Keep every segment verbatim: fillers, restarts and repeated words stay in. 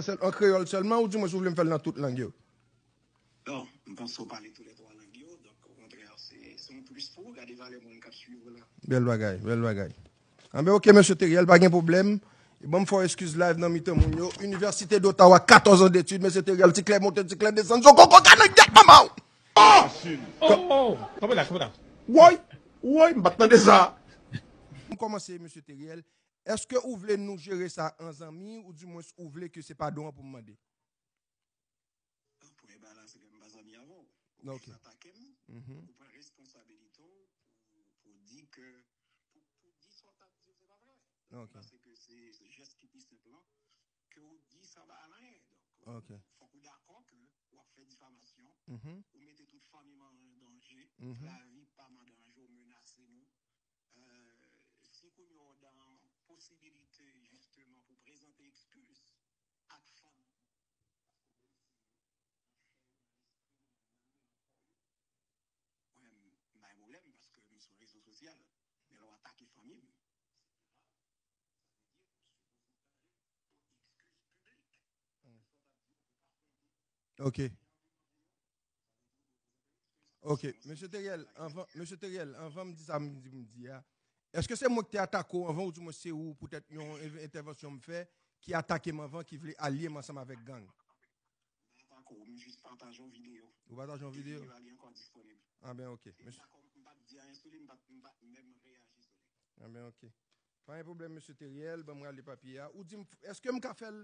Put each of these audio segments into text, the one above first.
sèl, an kreyòl sèlman, ou di mwen si w vle m fè l nan tout lang yo? Non, m panse w pale tou lè twa lang yo, donk, okontrè, se, se yon plis pou ou. Gade valè moun k ap swiv ou la. Bèl bagay, bèl bagay. Anben, oke, mesye Teriel, pa gen pwoblèm. Ban m fè w eskiz live nan mitan moun yo. Université d'Ottawa, quatorze ans d'études, mesye Teriel, ti klè monte, ti klè desann, zo koko ka nan gyèt manman w! Oh! Oh! Kanpe la, kanpe la. Woy! Woy, m pa t tande sa! M kòmanse, mesye Teriel. Èske ou vle nou jere sa an zanmi, ou di mwens ou vle ke se padon an pou m mande? Premye bagay la, se ke m pa zanmi avè w. Ok. Ou jis atake m, mhm, ou pran responsabilite w pou, pou di ke, pou, pou di sa w t ap di yo, se pa vre. Ok. Paske se, se jès ki pi senp lan, ke w di san ba al anyen. Donk, ok, fòk ou dakò ke w ap fè difamasyon, mhm, ou mete tout fanmi m an danje, mhm, lavi pa m an danje, ou menase nou. Euh, si kounye a w dan posibilite, jisteman, pou prezante eskiz ak fanmi, mwen, m pa gen pwoblèm paske m sou rezo sosyal. Men lè w atake fanmi m, sa vle di ou sipoze pale pou eskiz piblik. Ok. Ok, mesye Teriel, anvan, mesye Teriel, anvan m di sa m di pou m di a, èske se mwen ki te atake w anvan, ou di mwen se ou poutèt yon en-, entèvansyon m fè, ki atake m anvan, ki vle alye m ansanm avèk gang? M pa atake w, m jis pataje yon videyo. Ou pataje yon videyo? Videyo a li ankò disponib. Ah ben, ok. E m pa kò-, m pa t di anyen sou li, m pa t, m pa t menm reyaji sou li. Ah ben, ok. Pa gen pwoblèm, mesye Teriel, ban m rale papye a. Ou di m, èske m ka fè l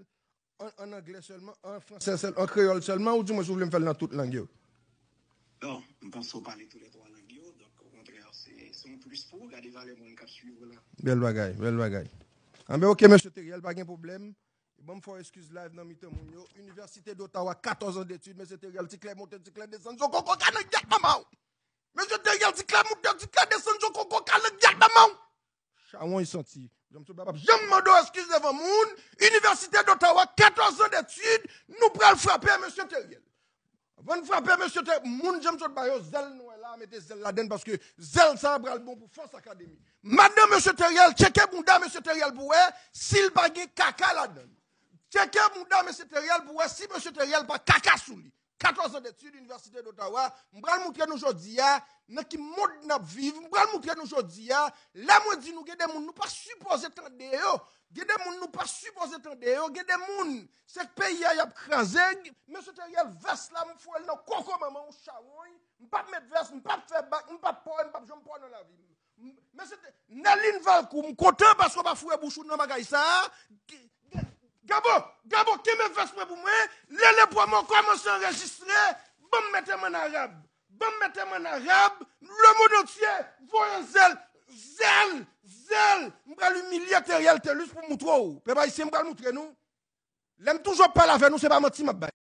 an, an anglè sèlman, an fransè sèl, an kreyòl sèlman, ou di mwen si w vle m fè l nan tout lang yo? Non, m panse w pale tou lè twa lang yo, donk, okontrè, se, se yon plis pou ou. Gade valè moun k ap swiv ou la. Bèl bagay, bèl bagay. Anben, oke, mesye Teriel, pa gen pwoblèm. Ban m fè w eskiz live nan mitan moun yo. Université d'Ottawa, quatorze ans d'études, mesye Teriel, ti klè monte, ti klè desann, zo koko ka nan gyèt manman w! Mesye Teriel, ti klè monte, ti klè desann, zo koko ka nan gyèt manman w! Chawony santi. Janm sot ba p ap janm mande w eskiz devan moun. Université d'Ottawa, quatorze ans d'études, nou pral frape mesye Teriel. Anvan n frape mesye Teriel, moun janm sot ba yo, zèl nou wè la, mete zèl ladann paske zèl sa a pral bon pou Fòs Akademi. Madanm mesye Teriel, tcheke bounda mesye Teriel pou wè si l pa gen kaka ladann. Tcheke bounda mesye Teriel pou wè si mesye Teriel pa kaka sou li. Quatorze ans d'études, Université d'Ottawa. M pral moutre nou jodi a nan ki mond n ap viv. M pral moutre nou jodi a. Lè mwen di nou, gen de moun nou pa sipoze tande yo. Gen de moun nou pa sipoze tande yo. Gen de moun, se peyi a y ap kraze. Mesye Teriel, vès la, m foure l nan koko manman w, chawony. M p ap met vès, m p ap fè bak, m p ap pò, m p ap janm pò nan lavi m. M-, mesye Te-, Nerline Valcourt, m kontan paske w pa foure bouch ou nan bagay sa a. G-, G-, Gabo, Gabo, kenbe vès mwen pou mwen. Lele Promo kòmanse anrejistre. Ban m mete m ann arab. Ban m mete m ann arab. Lemonn antye, voye zèl. Zèl, zèl. M pral imilye Teriel Thelus pou m moutre w. Pèp ayisyen, m pral moutre nou. Lè m toujou ap pale avè nou, se pa manti m ap bay.